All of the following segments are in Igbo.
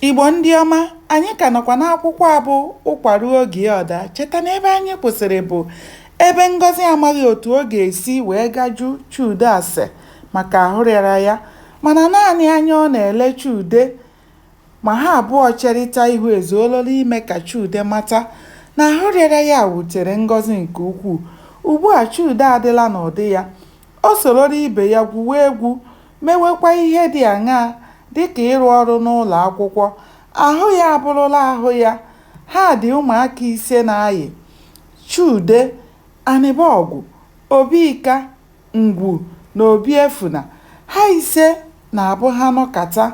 Igbo ndị ọma, anyị ka nọkwa n'akwụkwọ a bụ Ụkwa Ruo Oge Ya Ọ Daa. Cheta na ebe anyị kwụsịrị bụ ebe Ngọzi amaghị otu ọ ga-esi wee ga jụ Chude ase maka ahụ rịara ya, mana naanị anya ọ na-ele Chude ma ha abụọ cherịta ihu ezuorola ime ka Chude mata na ahụ rịara ya wutere Ngọzi nke ukwuu. Ugbu a Chude adịla n'ụdị ya. O sorola ibe ya gwuwe egwu, mewekwa ihe dị aṅaa dịka ịrụ ọrụ n'ụlọakwụkwọ. Ahụ ya abụrụla ahụ ya. Ha dị ụmụaka ise na-ayị: Chude, Anịbọgwụ, Obika, Ngwu na Obiefuna. Ha ise na-abụ ha nọkata,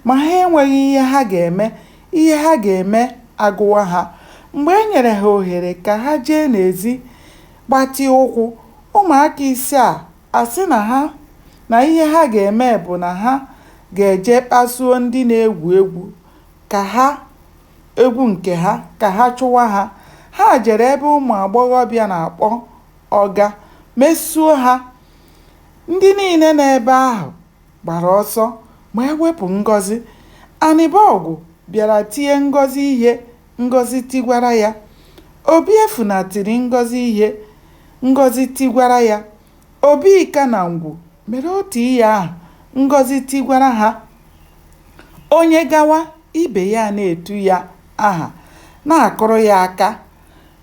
ma ha enweghị ihe ha ga-eme, ihe ha ga-eme agụwa ha. Mgbe e nyere ha ohere ka ha jee n'ezi gbatịa ụkwụ, ụmụaka ise a asị na ihe ha ga-eme bụ na ha ga-eje kpasuo ndị na-egwu egwu nke ha ka ha chụwa ha. Ha jere ebe ụmụagbọghọbịa na-akpọ ọga mesuo ha. Ndị niile nọ ebe ahụ gbara ọsọ ma e wepụ Ngọzị. Anịbọgwụ bịara tie Ngọzị ihe, Ngọzị tigwara ya. Obiefuna tiri Ngọzị ihe, Ngọzị tigwara ya. Obika na Ngwu mere otu ihe ahụ, Ngọzị tigwara ha. Onye gawa, ibe ya a na-etu ya aha, na-akụrụ ya aka.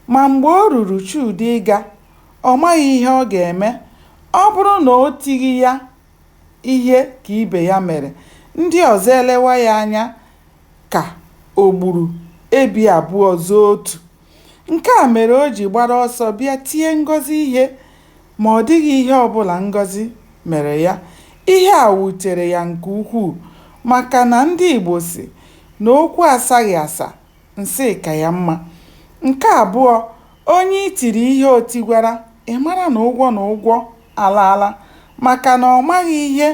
Ma mgbe o ruru Chude ịga, ọ maghị ihe ọ ga-eme. Ọ bụrụ na o tighị ya ihe ka ibe ya mere, ndị ọzọ elewe ya anya ka o gburu ebi abụọ zoo otu. Nke a mere o ji gbara ọsọ bịa tie Ngọzị ihe ma ọ dịghị ihe ọbụla Ngọzị mere ya. Ihe a wutere ya nke ukwuu maka na ndị Igbo sị na okwu asaghị asa, nsị ka ya mma. Nke abụọ, onye i tiri ihe o tigwara, ị mara na ụgwọ na ụgwọ alaala maka na ọ maghị ihe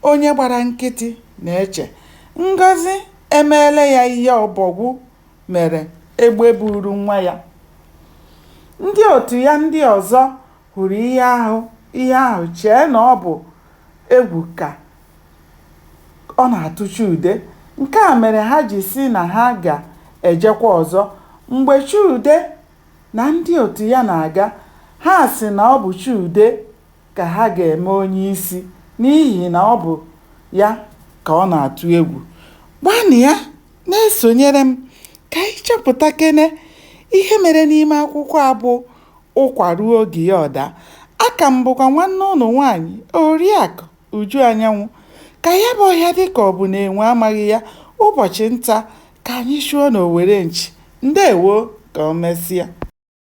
onye gbara nkịtị na-eche. Ngọzị emeela ya ihe ọbọgwụ mere egbe buuru nwa ya. Ndị otu ya ndị ọzọ hụrụ ihe ahụ chee na ọ bụ egwu ka ọ na-atụ Chude. Nke a mere ha ji sị na ha ga-ejekwa ọzọ. Mgbe Chude na ndị otu ya na-aga, ha sị na ọ bụ Chude ka ha ga-eme onyeisi n'ihi na ọ bụ ya ka ọ na-atụ egwu. Gbanịa na-esonyere m ka anyị chọpụtakene ihe mere n'ime akwụkwọ a bụ Ụkwa Ruo Oge Ya Ọ Daa. Aka m bụkwa nwanne ụnụ nwaanyị Oriakụ Uju Anyanwụ. Ka ya bụ ọhịa dị ka ọ bụ na enwe amaghị ya, ụbọchị nta ka anyị chụọ n'owere nchi. Ndewo, ka o mesịa.